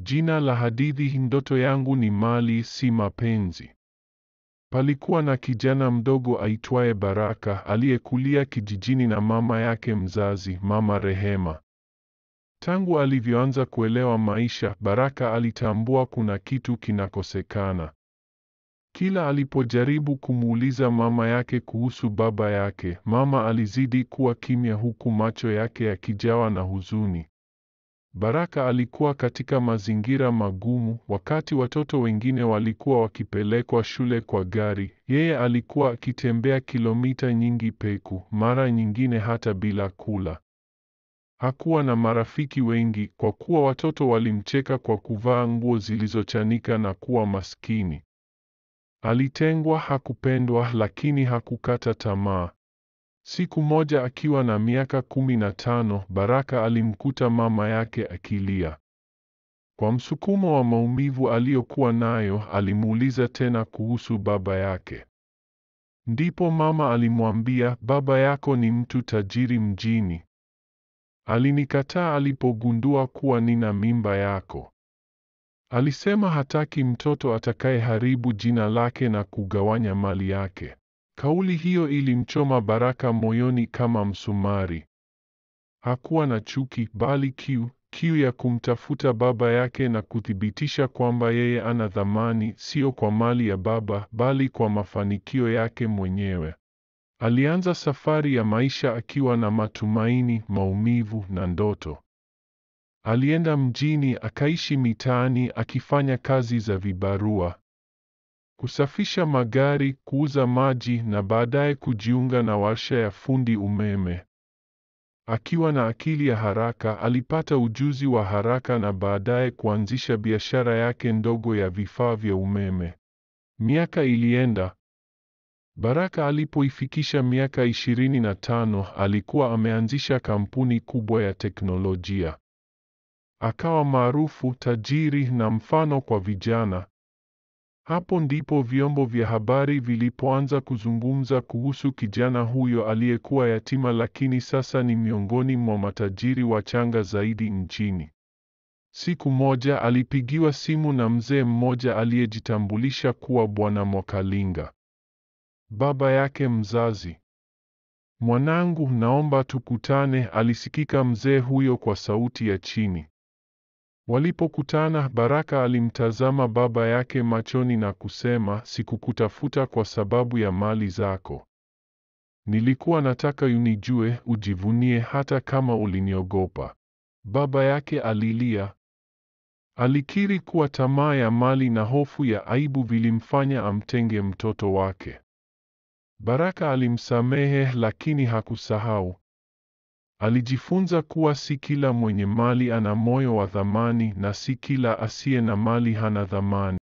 Jina la hadithi: ndoto yangu ni mali, si mapenzi. Palikuwa na kijana mdogo aitwaye Baraka aliyekulia kijijini na mama yake mzazi, Mama Rehema. Tangu alivyoanza kuelewa maisha, Baraka alitambua kuna kitu kinakosekana. Kila alipojaribu kumuuliza mama yake kuhusu baba yake, mama alizidi kuwa kimya huku macho yake yakijawa na huzuni. Baraka alikuwa katika mazingira magumu. Wakati watoto wengine walikuwa wakipelekwa shule kwa gari, yeye alikuwa akitembea kilomita nyingi peku, mara nyingine hata bila kula. Hakuwa na marafiki wengi kwa kuwa watoto walimcheka kwa kuvaa nguo zilizochanika na kuwa maskini. Alitengwa, hakupendwa, lakini hakukata tamaa. Siku moja akiwa na miaka 15, Baraka alimkuta mama yake akilia. Kwa msukumo wa maumivu aliyokuwa nayo, alimuuliza tena kuhusu baba yake. Ndipo mama alimwambia, baba yako ni mtu tajiri mjini. Alinikataa alipogundua kuwa nina mimba yako. Alisema hataki mtoto atakayeharibu jina lake na kugawanya mali yake. Kauli hiyo ilimchoma Baraka moyoni kama msumari. Hakuwa na chuki, bali kiu ya kumtafuta baba yake na kuthibitisha kwamba yeye ana thamani, sio kwa mali ya baba, bali kwa mafanikio yake mwenyewe. Alianza safari ya maisha akiwa na matumaini, maumivu na ndoto. Alienda mjini, akaishi mitaani, akifanya kazi za vibarua, kusafisha magari, kuuza maji na baadaye kujiunga na warsha ya fundi umeme. Akiwa na akili ya haraka, alipata ujuzi wa haraka na baadaye kuanzisha biashara yake ndogo ya vifaa vya umeme. Miaka ilienda. Baraka alipoifikisha miaka 25, alikuwa ameanzisha kampuni kubwa ya teknolojia. Akawa maarufu, tajiri na mfano kwa vijana. Hapo ndipo vyombo vya habari vilipoanza kuzungumza kuhusu kijana huyo aliyekuwa yatima lakini sasa ni miongoni mwa matajiri wachanga zaidi nchini. Siku moja alipigiwa simu na mzee mmoja aliyejitambulisha kuwa Bwana Mwakalinga, baba yake mzazi. "Mwanangu, naomba tukutane," alisikika mzee huyo kwa sauti ya chini. Walipokutana, Baraka alimtazama baba yake machoni na kusema, "Sikukutafuta kwa sababu ya mali zako. Nilikuwa nataka unijue, ujivunie hata kama uliniogopa." Baba yake alilia. Alikiri kuwa tamaa ya mali na hofu ya aibu vilimfanya amtenge mtoto wake. Baraka alimsamehe lakini hakusahau. Alijifunza kuwa si kila mwenye mali ana moyo wa thamani na si kila asiye na mali hana thamani.